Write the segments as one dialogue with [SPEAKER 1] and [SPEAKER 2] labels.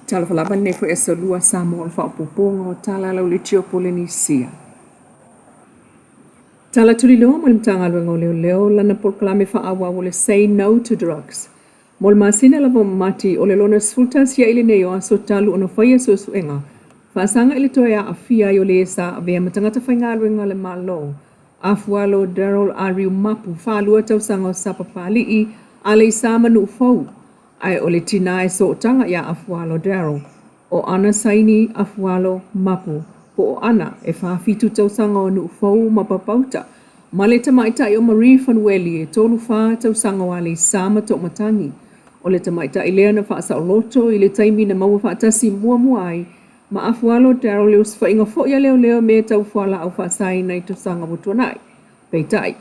[SPEAKER 1] Talofa lava lenei foi aso lua Samoa o le faaopoopoga o tala lau le tio Polenisia. Tala tuliloa mai le Matagaluega o Leoleo lana polokalame faaauau o le Say No to Drugs. Mo le masina lava o Mati, o le lona 11 ai lenei o aso talu ona faia suesuega faasaga i le toe aafia ai o le sa avea ma tagata faigaluega a le Malo, Afualo Daryl Ariu Mapu, 42 tausaga o Sapapalii, Aleisa ma Nuufou. Ae o le tinā e sootaga iā Afualo Daryl, o Ana Saini Afualo Mapu, po o Ana, e 47 tausaga o Nuufou ma Papauta, ma le tamaitai o Marie Fanueli, e 34 tausaga o Aleisa ma Toomatagi. O le tamaitai lea na faasaoloto i le taimi na maua faatasi muamua ai ma Afualo Daryl i le osofaiga foi a leoleo i mea tau fualaau faasaina i tausaga ua tuanai. Peitai,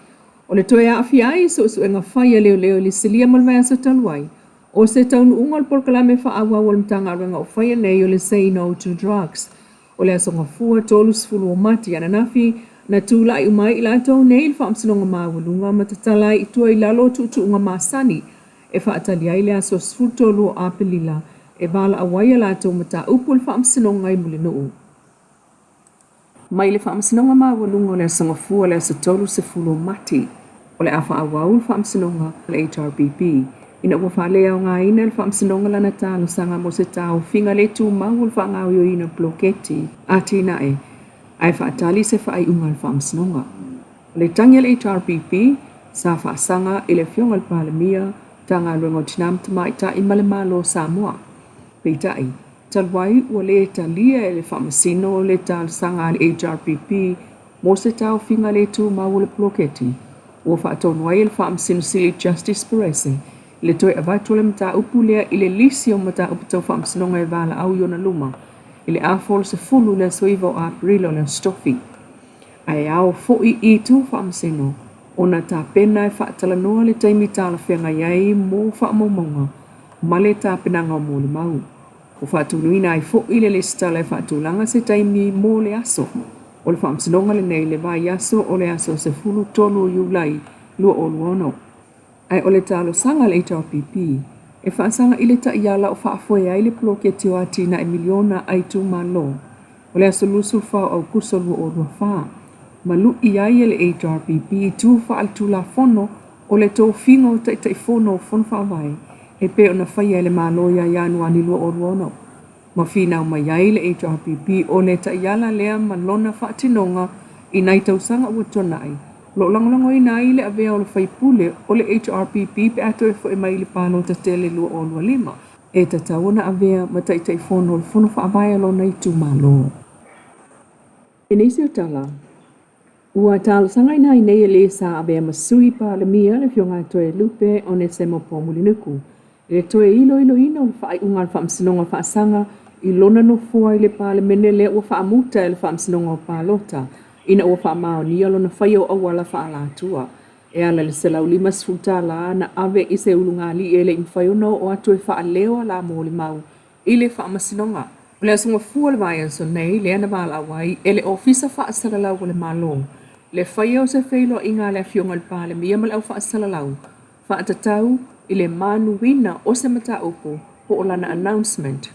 [SPEAKER 1] o le toe aafia ai i suesuega fai a leoleo i le silia ma le vaiaso talu ai, o se taunuuga o le polokalame faaauau a le Matagaluega o faia nei o le Say No to Drugs. O le Aso Gafua 30 o Mati ananafi, na tulai uma ai i latou nei i le Faamasinoga Maualuga ma tatala ai i tua i lalo o tuutuuga masani e faatali ai le aso 13 o Aperila e valaau ai a latou mataupu i le Faamasinoga i Mulinuu. Mai le Faamasinoga Maualuga o le Aso Gafua le aso 30 o Mati, o le a faaauau le Faamasinoga a le HRPP ina ua faaleaogaina e le Faamasinoga lana talosaga mo se taofiga le tumau o le faagaoioiina o poloketi atinae ae faatali se faaiuga a le Faamasinoga. O le tagi a le HRPP sa faasaga i le Afioga i le Palemia, Matagaluega o Tina ma Tamaitai ma le Malo o Samoa. Peitai, talu ai ua le talia e le Faamasino le talosaga a le HRPP mo se taofiga le tumau o le poloketi, ua faatonu ai e le Faamasino Sili Justice Perese le toe avatu o le mataupu lea i le lisi o mataupu tau faamasinoga e valaau i ona luma i le afa o le 10 i le aso 9 o Aperila o le Aso Tofi. Ae ao foi i itu faamasino ona tapena e faatalanoa le taimi talafeagai ai mo faamaumauga ma le tapenaga o molimau. Ua faatunuina ai foi le lesitala e faatulaga se taimi mo le aso o le faamasinoga lenei i le vaiaso o le aso 13 o Iulai 2026. Ae o le talosaga a le HRPP e faasaga i le taiala o faafoe ai le poloketi o atinae miliona a itumalo o le aso 24 o Aukuso 2024, ma lu'i ai e le HRPP i tu faaletulafono o le tofiga o Taitaifono o Fono Faavae e pei ona faia e le Malo ia Ianuari 2026, ma finau mai ai le HRPP o le taiala lea ma lona faatinoga i nai tausaga ua tuanai, o lo o lagolagoina ai le avea o le faipule o le HRPP pe a toe foi mai i le palota tele 2025. E tatau ona avea ma Taitaifono o le Fono Faavae a lona itumalo. I nisi o tala, ua talosagaina ai nei e le sa avea ma Sui Palemia le Afioga ia Toelupe Onesemo Poumulinuku i le toe iloiloina o le faaiuga a le Faamasinoga Faasaga i lona nofoa i le Palemene lea ua faamuta e le Faamasinoga o Palota ina ua faamaonia lona faia o auala faaalatua e ala i le $150 na ave i se ulugalii e le i mafai ona oo atu e faaleo a la molimau i le Faamasinoga. O le Aso Gafua o le vaiaso nei lea na valaau ai e le Ofisa Faasalalau o le Malo le faia o se feiloaiga a le Afioga i le Palemia ma le au faasalalau faatatau i le manuina o se mataupu po o lana announcement.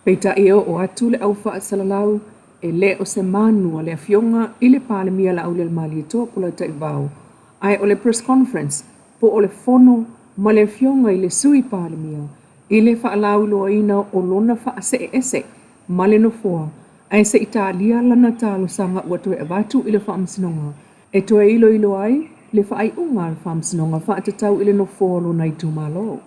[SPEAKER 1] Peitai e oo atu le au faasalalau e le o se manu a le Afioga i le Palemia Laaulialemalietoa Polataivao, ae o le press conference po o le fono ma le Afioga i le Sui Palemia i le faalauiloaina o lona faaseeese ma le Nofoa ae se i talia lana talosaga ua toe avatu i le Faamasinoga e toe iloilo ai le faaiuga a le Faamasinoga faatatau i le Nofoa o lona itumalo.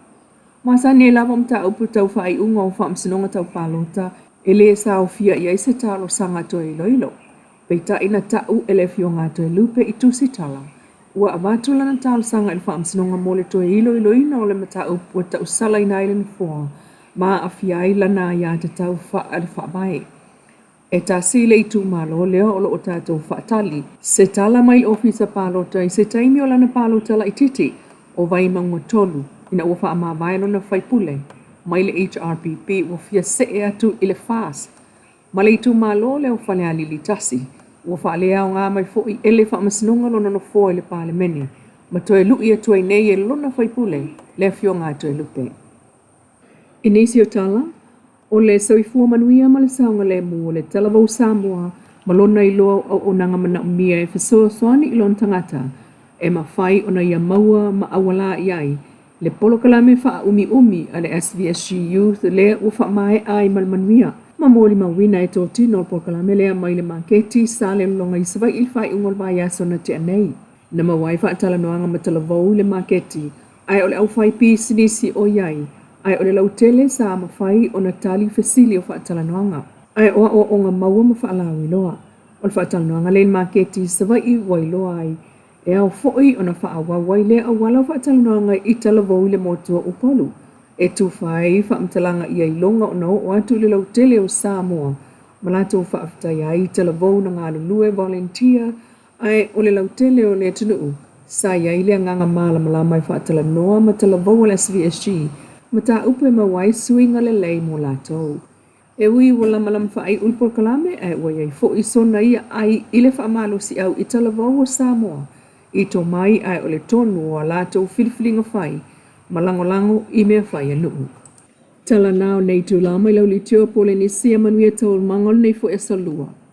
[SPEAKER 1] Masani ai lava mataupu tau faaiuga o faamasinoga tau palota e le saofia i ai se talosaga toe iloilo. Peitai na ta'u e le Afioga a Toelupe i Tusitala, ua avatu lana talosaga i le faamasinoga mo le toe iloiloina o le mataupu ua ta'usalaina ai le Nofoa ma aafia ai lana aiatatau faale-faavae. E tasi le itumalo lea o lo o tatou faatali se tala mai le Ofisa Palota i se taimi o lana palota laitiiti o Vaimauga 3 ina ua faamavae lona faipule mai le HRPP ua fia see atu i le FAST ma le itumalo lea o Falealili 1 ua faaleaoga mai foi e le Faamasinoga lona nofoa i le Palemene ma toe lu'i atu ai nei e lona faipule le Afioga a Toelupe. I nisi o tala, O le soifua manuia ma le saogalemu o le talavou Samoa ma lona iloa o auaunaga manaomia e fesoasoani i lona tagata e mafai ona ia maua ma auala i ai le polokalame faaumiumi a le SVSG Youth lea ua faamaea ai ma le manuia ma molimauina e totino le polokalame lea mai le maketi Salelologa i Savaii i le faaiuga o le vaiaso na tea nei. Na maua ai faatalanoaga ma talavou i le maketi ae o le aufaipisinisi o i ai, ae o le lautele sa mafai ona tali fesili o faatalanoaga. Ae o aoaoga maua ma faalauiloa. O le faatalanoaga lea i le maketi i Savaii ua iloa ai e ao foi ona faaauau ai lea auala o faatalanoaga i talavou i le motu o Upolu e tufa ai faamatalaga ia iloga ona oo atu i le lautele o Samoa ma latou faafetaia ai i talavou na galulue volunteer Ae o le lautele o le atunuu, sa i ai le agaga malamalama e faatalanoa ma talavou a le SVSG mataupu e maua ai suiga lelei mo latou. E ui ua lamalama faaiu le polokalame, ae ua i ai foi sona ia ai i le faamalosiau i talavou o Samoa i tomai ae o le tonu o a latou filifiliga fai ma lagolago i mea fai a nuu. Tala na o nei itula mai Laulitio Polenisia manuia taualumaga o lenei foi aso Lua.